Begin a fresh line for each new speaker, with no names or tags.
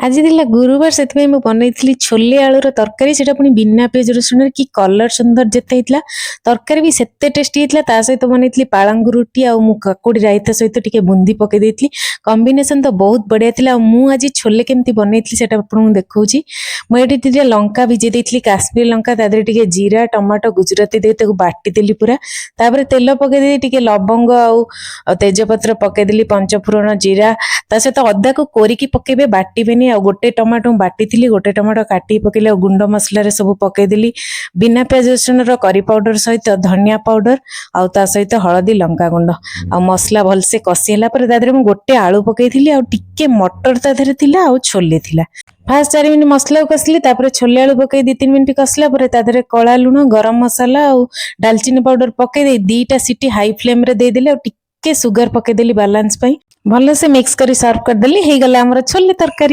ଆଜି ଥିଲା ଗୁରୁବାର, ସେଥିପାଇଁ ମୁଁ ବନେଇଥିଲି ଛୋଲେ ଆଳୁର ତରକାରୀ। ସେଟା ପୁଣି ବିନା ପିଆଜ ରସୁଣରେ। କି କଲର ସୁନ୍ଦର ଯେତେ ହେଇଥିଲା, ତରକାରୀ ବି ସେତେ ଟେଷ୍ଟି ହେଇଥିଲା। ତା ସହିତ ବନେଇଥିଲି ପାଳଙ୍ଗ ରୁଟି ଆଉ ମୁଁ କାକୁଡ଼ି ରାଇତା ସହିତ ଟିକେ ବୁନ୍ଦି ପକେଇ ଦେଇଥିଲି। କମ୍ବିନେସନ ତ ବହୁତ ବଢିଆ ଥିଲା। ଆଉ ମୁଁ ଆଜି ଛୋଲେ କେମିତି ବନେଇଥିଲି, ସେଟା ଆପଣଙ୍କୁ ଦେଖଉଛି। ମୁଁ ଏଠି ଟିକେ ଲଙ୍କା ଭିଜେଇ ଦେଇଥିଲି, କାଶ୍ମୀର ଲଙ୍କା। ତା ଦେହରେ ଟିକେ ଜିରା, ଟମାଟୋ, ଗୁଜୁରାତି ଦେଇ ତାକୁ ବାଟିଦେଲି ପୁରା। ତାପରେ ତେଲ ପକେଇ ଦେଇ ଟିକେ ଲବଙ୍ଗ ଆଉ ତେଜପତ୍ର ପକେଇଦେଲି, ପଞ୍ଚଫୁରଣ, ଜିରା। ତା ସହିତ ଅଦାକୁ କୋରିକି ପକେଇବେ, ବାଟିବେନି। ଆଉ ଗୋଟେ ଟମାଟୋ ମୁଁ ବାଟିଥିଲି, ଗୋଟେ ଟମାଟୋ କାଟିକି ପକେଇଲି ଆଉ ଗୁଣ୍ଡ ମସଲାରେ ସବୁ ପକେଇଦେଲି। ବିନା ପିଆଜ ରସୁଣର କରି ପାଉଡର ସହିତ ଧନିଆ ପାଉଡର ଆଉ ତା ସହିତ ହଳଦୀ, ଲଙ୍କା ଗୁଣ୍ଡ ଆଉ ମସଲା ଭଲସେ କଷି ହେଲା ପରେ ତା ଦେହରେ ମୁଁ ଗୋଟେ ଆଳୁ ପକେଇଥିଲି ଆଉ ଟିକେ ମଟର ତା ଦେହରେ ଥିଲା ଆଉ ଛୋଲେ ଥିଲା। ଫାଷ୍ଟ 4 ମିନିଟ୍ ମସଲାକୁ କଷିଲି। ତାପରେ ଛୋଲେ ଆଳୁ ପକେଇ 2-3 ମିନିଟ୍ କଷିଲା ପରେ ତା ଦେହରେ କଳା ଲୁଣ, ଗରମ ମସଲା ଆଉ ଡାଲଚିନି ପାଉଡର ପକେଇ ଦେଇ ଦିଟା ସିଟି ହାଇ ଫ୍ଲେମରେ ଦେଇଦେଲି ଆଉ ଟିକେ ସୁଗାର ପକେଇଦେଲି ବାଲାନ୍ସ ପାଇଁ। ଭଲସେ ମିକ୍ସ କରି ସର୍ଭ କରିଦେଲି। ହେଇଗଲା ଆମର ଛୋଲେ ତରକାରୀ।